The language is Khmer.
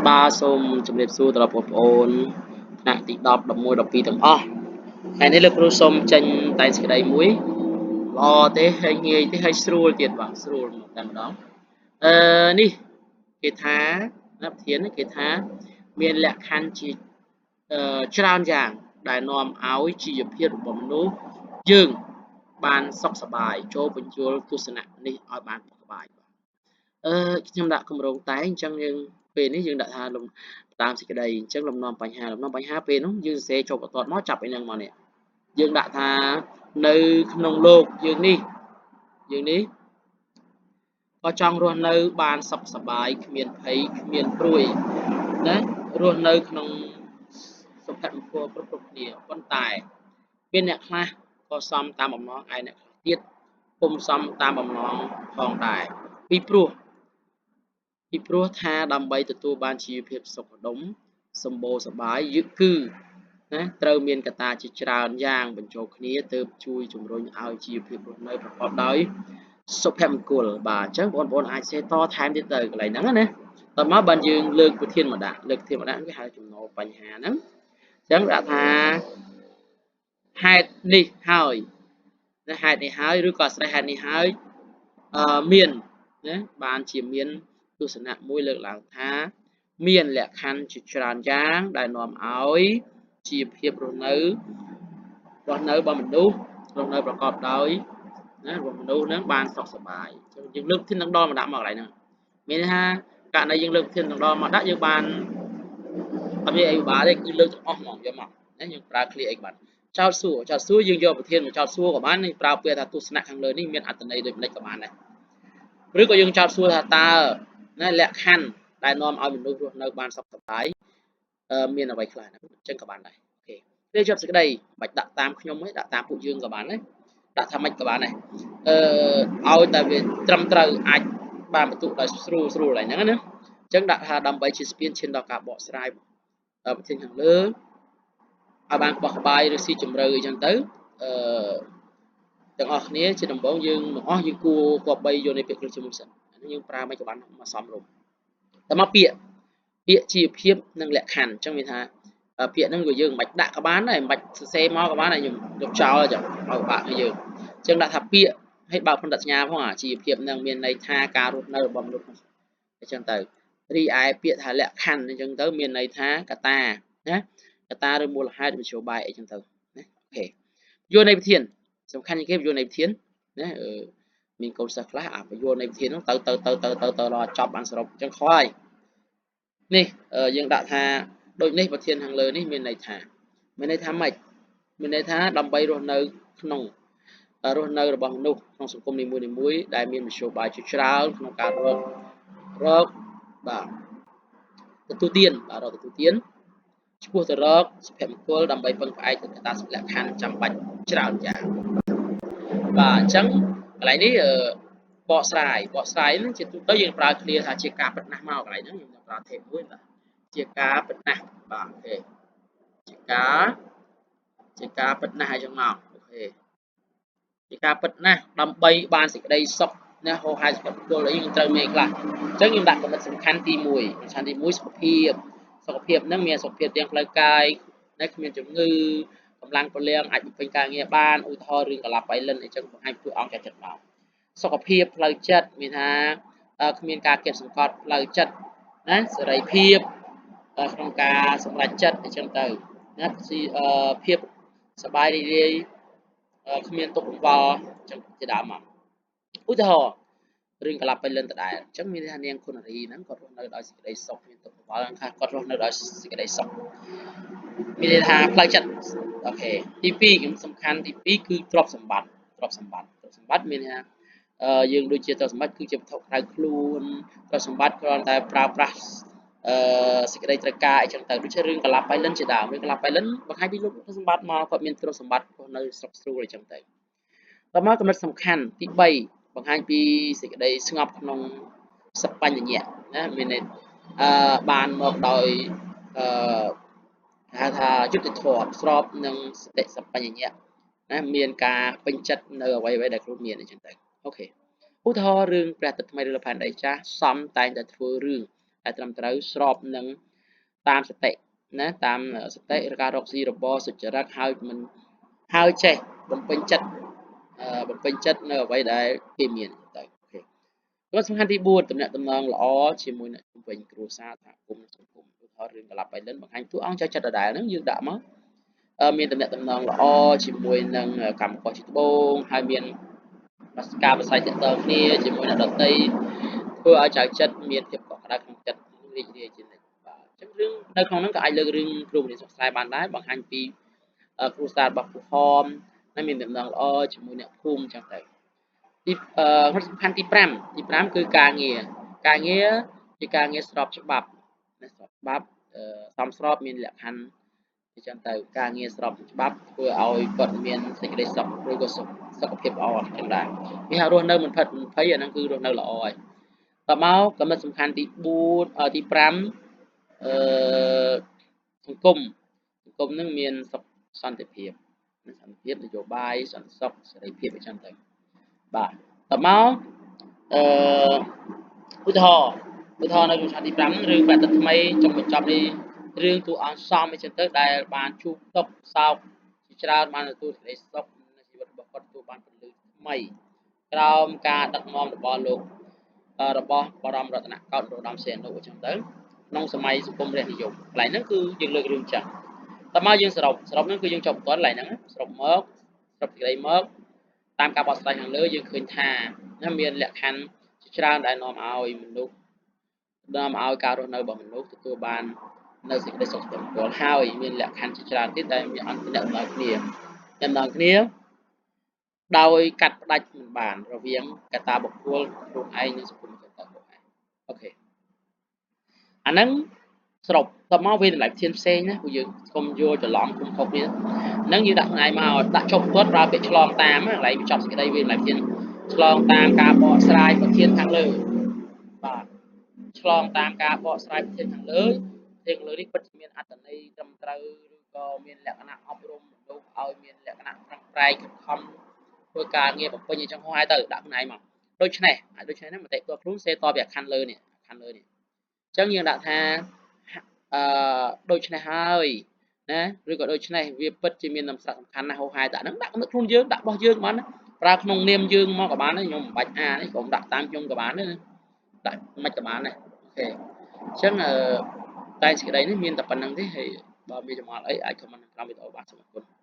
បាទសូមជម្រាបសួរដល់បងប្អូនថ្នាក់ទី10 11 12ទាំងអស់ថ្ងៃនេះលោកគ្រូសូមចេញតែសេចក្តីមួយល្អទេហើយងាយទេហើយស្រួលទៀតបាទស្រួលតែម្ដងអឺនេះគេថាណាប្រធានគេថាមានលក្ខខណ្ឌជាច្រើនយ៉ាងដែលនាំឲ្យជីវភាពរបស់មនុស្សយើងបានសុខសប្បាយចូលបញ្ជលទស្សនៈនេះឲ្យបានសុខសប្បាយខ្ញុំដាក់គម្រោងតែអញ្ចឹងយើងពេលនេះយើងដាក់ថាលំតាមសេចក្តីអញ្ចឹងលំនាំបញ្ហាលំនាំបញ្ហាពេលនោះយើងសរសេរចូលបន្ទាត់មកចាប់ឯនឹងមកនេះយើងដាក់ថានៅក្នុងលោកយើងនេះយើងនេះក៏ចង់រស់នៅបានសុខសប្បាយគ្មានភ័យគ្មានព្រួយណារស់នៅក្នុងសុភមង្គលគ្រប់គ្រប់គ្នាប៉ុន្តែមានអ្នកខ្លះក៏សមតាមបំណងឯអ្នកខ្លះទៀតពុំសមតាមបំណងផងដែរពីព្រោះថាដើម្បីទទួលបានជីវភាពសុខដុមសម្បូរសប្បាយយឹកគឺណាត្រូវមានកត្តាជាច្រើនយ៉ាងបញ្ចូលគ្នាទើបជួយជំរុញឲ្យជីវភាពរស់នៅប្រកបដោយសុភមង្គលបាទអញ្ចឹងបងប្អូនអាចសេតថែមទៀតទៅកន្លែងហ្នឹងណាតមកបានយើងលើកប្រធានមកដាក់លើកធានមកដាក់គេហៅចំណូលបញ្ហាហ្នឹងអញ្ចឹងដាក់ថាហេតុនេះហើយណាហេតុនេះហើយឬក៏ស្រេចហេតុនេះហើយមានណាបានជាមានទស្សនៈមួយលើកឡើងថាមានលក្ខខណ្ឌជាច្រើនយ៉ាងដែលនាំឲ្យជីវភាពរស់នៅរបស់មនុស្សរស់នៅប្រកបដោយណារបស់មនុស្សហ្នឹងបានសុខសប្បាយអញ្ចឹងយើងលើកធាននឹងដល់មកដាក់មកកន្លែងហ្នឹងមានន័យថាករណីយើងលើកធាននឹងដល់មកដាក់យើងបានអត់មានអីពិបាកទេគឺលើកទាំងអស់ហ្មងយកមកណាយើងប្រើឃ្លាអីក៏បានចោតសួរចោតសួរយើងយកប្រធានមកចោតសួរក៏បានយើងប្រើពាក្យថាទស្សនៈខាងលើនេះមានអត្ថន័យដូចម្ដេចក៏បានដែរឬក៏យើងចោតសួរថាតើណាលក្ខខណ្ឌដែលនាំឲ្យមនុស្សរស់នៅបានសុខសប្បាយមានអ្វីខ្លះហ្នឹងអញ្ចឹងក៏បានដែរអូខេពេលជាប់សេចក្តីមិនបាច់ដាក់តាមខ្ញុំទេដាក់តាមពួកយើងក៏បានដែរដាក់ថាម៉េចក៏បានដែរឲ្យតែវាត្រឹមត្រូវអាចបានបន្ទុកដោយស្រួលស្រួលឡើយហ្នឹងណាអញ្ចឹងដាក់ថាដើម្បីជាស្ពានឈានដល់ការបកស្រាយប្រធានខាងលើឲ្យបានក្បោះក្បាយឬស៊ីជម្រៅអីចឹងទៅអឺទាំងអស់គ្នាជាដំបូងយើងទាំងអស់យើងគួរគប្បីយកនៃពាក្យគ្រឹះជាមុនសិនអានេះយើងប្រើមិនក៏បានមកសមរម្យតែមកពាក្យជីវភាពនិងលក្ខខណ្ឌអញ្ចឹងមានថាពាក្យហ្នឹងក៏យើងមិនបាច់ដាក់ក៏បានដែរមិនបាច់សរសេរមកក៏បានដែរខ្ញុំយកចោលចឹងឲ្យពិបាកឲ្យយើងអញ្ចឹងដាក់ថាពាក្យឲ្យបើកផងដាក់សញ្ញាផងអាជីវភាពនឹងមានន័យថាការរស់នៅរបស់មនុស្សអញ្ចឹងទៅរីឯពាក្យថាលក្ខខណ្ឌអញ្ចឹងទៅមានន័យថាកត្តាណាកត្តាឬមូលហេតុមធ្យោបាយអីចឹងទៅណាអូខេយកនៃប្រធានសំខាន់ជាងគេយកនៃប្រធានណាមានកូនសិស្សខ្លះអាបញ្យល់នៃប្រធានហ្នឹងទៅទៅទៅទៅទៅទៅដល់ចប់បានសរុបអញ្ចឹងខុសហើយនេះយើងដាក់ថាដូចនេះប្រធានខាងលើនេះមានន័យថាម៉េចមានន័យថាដើម្បីរស់នៅក្នុងរស់នៅរបស់មនុស្សក្នុងសង្គមនីមួយៗដែលមានមធ្យោបាយជាច្រើនក្នុងការរកបាទទទួលទានបាទរកទទួលទានឆ្ពោះទៅរកសុភមង្គលដើម្បីពឹងផ្អែកទៅកត្តាលក្ខខណ្ឌចាំបាច់ច្រើនយ៉ាងបាទអញ្ចឹងកន្លែងនេះបកស្រាយហ្នឹងជាទូទៅយើងប្រើឃ្លាថាជាការពិតណាស់មកកន្លែងហ្នឹងយើងប្រើថេបមួយបាទជាការពិតណាស់បាទអូខេជាការពិតណាស់អញ្ចឹងមកអូខេជាការពិតណាស់ដើម្បីបានសេចក្តីសុខណាហោហាយសុខភាពអីយើងត្រូវមានខ្លះអញ្ចឹងខ្ញុំដាក់កំណត់សំខាន់ទី1សំខាន់ទី1សុខភាពហ្នឹងមានសុខភាពទាំងផ្លូវកាយណាគ្មានជំងឺកម្លាំងពលំអាចបំពេញការងារបានឧទាហរណ៍រឿងកលាប់បៃលិនអីចឹងបង្ហាញតួអង្គចាស់ចិត្តមកសុខភាពផ្លូវចិត្តមានថាគ្មានការគៀបសង្កត់ផ្លូវចិត្តណាសេរីភាពក្នុងការសម្រេចចិត្តអីចឹងទៅណាភាពសប្បាយរីករាយគ្មានទុក្ខកង្វល់អញ្ចឹងជាដើមមកឧទាហរណ៍រឿងកលាប់បៃលិនដដែលអញ្ចឹងមានថានាងគុណរីហ្នឹងគាត់រស់នៅដោយសេចក្តីសុខមានទុក្ខកង្វល់គាត់រស់នៅដោយសេចក្តីសុខមានន័យថាផ្លូវចិត្តអូខេទី2ខ្ញុំសំខាន់ទី2គឺទ្រព្យសម្បត្តិទ្រព្យសម្បត្តិមានថាយើងដូចជាទ្រព្យសម្បត្តិគឺជាវត្ថុក្រៅខ្លួនទ្រព្យសម្បត្តិគ្រាន់តែប្រើប្រាស់សេចក្តីត្រូវការអីចឹងទៅដូចជារឿងកលាប់បៃលិនជាដើមរឿងកលាប់បៃលិនបង្ហាញពីលោកទ្រព្យសម្បត្តិមកគាត់មានទ្រព្យសម្បត្តិរស់នៅស្រុកស្រួលអីចឹងទៅតមកកំណត់សំខាន់ទី3បង្ហាញពីសេចក្តីស្ងប់ក្នុងសបញ្ញៈណាមានន័យបានមកដោយហៅថាយុត្តិធម៌ស្របនឹងសតិសបញ្ញៈណាមានការពេញចិត្តនៅអ្វីៗដែលខ្លួនមានអញ្ចឹងទៅអូខេឧទាហរណ៍រឿងព្រះទឹកថ្មីឬផែនដីចាស់សំតែងតែធ្វើរឿង ដែលត្រឹមត្រូវស្របនឹងតាមសតិណាតាមសតិឬការរកស៊ីរបរសុចរិតហើយមិនហើយចេះបំពេញចិត្តបំពេញចិត្តនៅអ្វីដែលគេមានទៅអូខេចំណុចសំខាន់ទី4តំណែងតំណងល្អជាមួយអ្នកជំនាញគ្រួសារសហគមន៍សង្គមឧទាហរណ៍រឿងកលាប់បៃលិនបង្ហាញតួអង្គចៅចិត្តដដែលហ្នឹងយើងដាក់មកមានតំណែងតំណងល្អជាមួយនឹងកម្មករជាត្បូងហើយមានការប្រស័យទាក់ទងគ្នាជាមួយអ្នកដទៃធ្វើឲ្យចៅចិត្តមានភាពកក់ក្ដៅក្នុងចិត្តរីករាយជានិច្ចបាទអញ្ចឹងរឿងនៅក្នុងហ្នឹងក៏អាចលើករឿងគ្រូបង្រៀនស្រុកស្រែបានដែរបង្ហាញពីគ្រួសាររបស់ពូហមនិងមានតំណែងល្អជាមួយអ្នកភូមិអញ្ចឹងទៅទីសំខាន់ទី5ទី5គឺការងារការងារជាការងារស្របច្បាប់ណាស្របច្បាប់សមស្របមានលក្ខខណ្ឌអញ្ចឹងទៅការងារស្របច្បាប់ធ្វើឲ្យគាត់មានសេចក្តីសុខឬក៏សុខភាពល្អអញ្ចឹងដែរមានថារស់នៅមិនផិតមិនភ័យអាហ្នឹងគឺរស់នៅល្អហើយតមកចំណុចសំខាន់ទី4ទី5អឺសង្គមសង្គមនឹងមានសុខសន្តិភាពសន្តិភាពនយោបាយសន្តិសុខសេរីភាពអញ្ចឹងទៅបាទតមកអឺឧទាហរណ៍នៅក្នុងឆាកទី5ហ្នឹងរឿងប្រតិថ្មីចុងបញ្ចប់នេះរឿងតួអង្គសំអញ្ចឹងទៅដែលបានជួបទុក្ខសោកជាច្រើនបានទទួលសេចក្តីសុខនៅជីវិតរបស់គាត់ទទួលបានពន្លឺថ្មីក្រោមការដឹកនាំរបស់លោករបស់បរមរតនកោដ្ឋនរោត្តមសីហនុអញ្ចឹងទៅក្នុងសម័យសង្គមរាស្ត្រនិយមកន្លែងហ្នឹងគឺយើងលើករឿងចាស់តមកយើងសរុបហ្នឹងគឺយើងចប់បន្ទាត់កន្លែងហ្នឹងសរុបមកសរុបសេចក្តីមកតាមការបកស្រាយខាងលើយើងឃើញថាមានលក្ខខណ្ឌជាច្រើនដែលនាំឲ្យមនុស្សនាំឲ្យការរស់នៅរបស់មនុស្សទទួលបាននៅសេចក្តីសុខសុភមង្គលហើយមានលក្ខខណ្ឌជាច្រើនទៀតដែលមានអន្តរតំណងគ្នាដោយកាត់ផ្ដាច់មិនបានរវាងកត្តាបុគ្គលខ្លួនឯងនិងសង្គមទៅខ្លួនឯងអូខេអាហ្នឹងសរុបតមកវាតម្លៃធានផ្សេងណាព្រោះយើងកុំយល់ច្រឡំកុំខុសគ្នាហ្នឹងយើងដាក់ខ្លួនឯងមកដាក់ចុះបន្ទាត់ប្រើពាក្យឆ្លងតាមកន្លែងបញ្ចប់សេចក្តីវាតម្លៃធានឆ្លងតាមការបកស្រាយប្រធានខាងលើបាទឆ្លងតាមការបកស្រាយប្រធានខាងលើធានខាងលើនេះពិតជាមានអត្ថន័យត្រឹមត្រូវឬក៏មានលក្ខណៈអប់រំមនុស្សឲ្យមានលក្ខណៈប្រឹងប្រែងខិតខំធ្វើការងារបំពេញអញ្ចឹងហោះហើយទៅដាក់ខ្លួនឯងមកដូច្នេះហ្នឹងមតិផ្ទាល់ខ្លួនសេតពីអាខណ្ឌលើនេះខណ្ឌលើនេះអញ្ចឹងយើងដាក់ថាដូច្នេះហើយណាឬក៏ដូច្នេះវាពិតជាមានសារៈសំខាន់ណាស់ហោហាយដាក់ហ្នឹងដាក់នៅខ្លួនយើងដាក់របស់យើងបានណាប្រើក្នុងនាមយើងមកក៏បានដែរខ្ញុំមិនបាច់អាននេះក៏ដាក់តាមខ្ញុំក៏បានដែរដាក់មិនក៏បានដែរអូខេអញ្ចឹងតែសេចក្តីនេះមានតែប៉ុណ្្នឹងទេហើយបើមានចម្ងល់អីអាច comment ក្នុងវីដេអូបានសូមអរគុណ។